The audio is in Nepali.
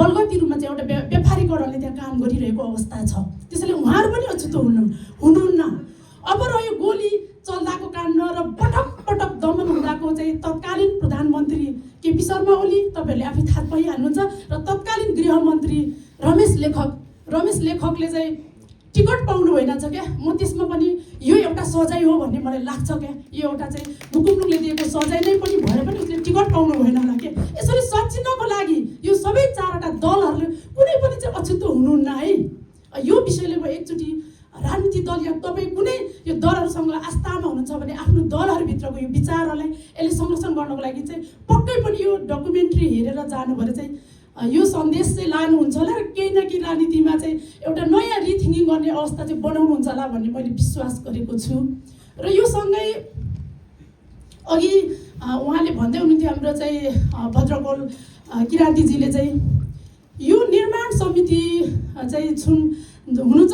बलगती रूपमा चाहिँ एउटा व्यापारीकरणले त्यहाँ काम गरिरहेको अवस्था छ। त्यसैले उहाँहरू पनि अछुतो हुनुहुन्न। अब रह्यो गोली चल्दाको काण्ड र पटक पटक दमन हुँदाको चाहिँ तत्कालीन प्रधानमन्त्री केपी शर्मा ओली, तपाईँहरूले आफै थाहा पाइहाल्नुहुन्छ, र तत्कालीन गृहमन्त्री रमेश लेखकले चाहिँ टिकट पाउनु भएनछ क्या। म त्यसमा पनि यो एउटा सजाय हो भन्ने मलाई लाग्छ क्या। यो एउटा चाहिँ मुकुमुकले दिएको सजाय नै पनि भए पनि उसले टिकट पाउनु भएन होला के। यसरी सचिनको लागि यो सबै 4वटा दलहरूले कुनै पनि चाहिँ अछुतो हुनुहुन्न है। यो विषयले म एकचोटि राजनीतिक दल या तपाईँ कुनै यो दलहरूसँग आस्थामा हुनुहुन्छ भने आफ्नो दलहरूभित्रको यो विचारहरूलाई यसले संरक्षण गर्नको लागि चाहिँ पक्कै पनि यो डकुमेन्ट्री हेरेर जानु भएर चाहिँ यो सन्देश चाहिँ लानुहुन्छ होला र केही न केही राजनीतिमा चाहिँ एउटा नयाँ रिथिङ्किङ गर्ने अवस्था चाहिँ बनाउनुहुन्छ होला भन्ने मैले विश्वास गरेको छु। र यो सँगै अघि उहाँले भन्दै हुनुहुन्थ्यो हाम्रो चाहिँ भद्रकोल किराँतीजीले चाहिँ यो निर्माण समिति चाहिँ हुनु